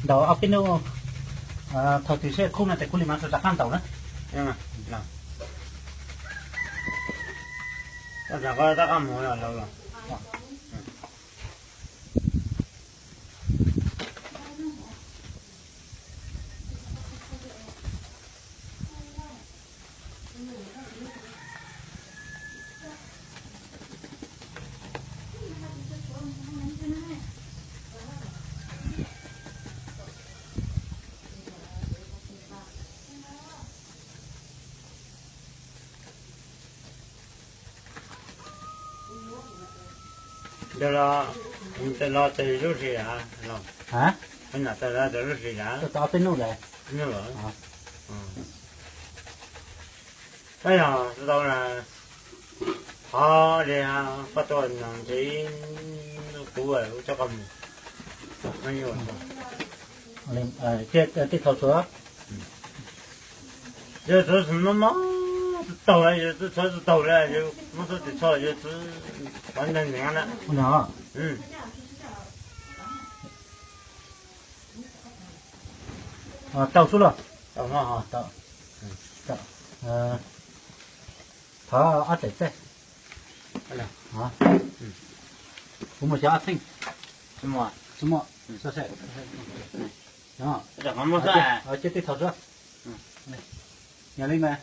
Ntaus ob peb hnub, thaum twg seb khub no ces khub li mas rov qab ntaus na. Ntawd los, ntawd los tes lub sis a, los, a, ntawd los tes lub sis a, tau ob peb hnub lawm. Hnub lawm. Tab yog tau na, qhov li koj tuaj no ces kuv, kuv coj koj mus. Tej thaum tshuav, yog txhob mob mob tsis taug li, yog txhob tsis taug li, yog mob txhob tsis txhob, yog txhob qhov ntawd ntev na. Tau xwb los? Tau, tau. Thov ob daim txaij. Kuv mus xyov ob txheej. Tsis muaj. Cia tej thaum tshuav. Yog li mas.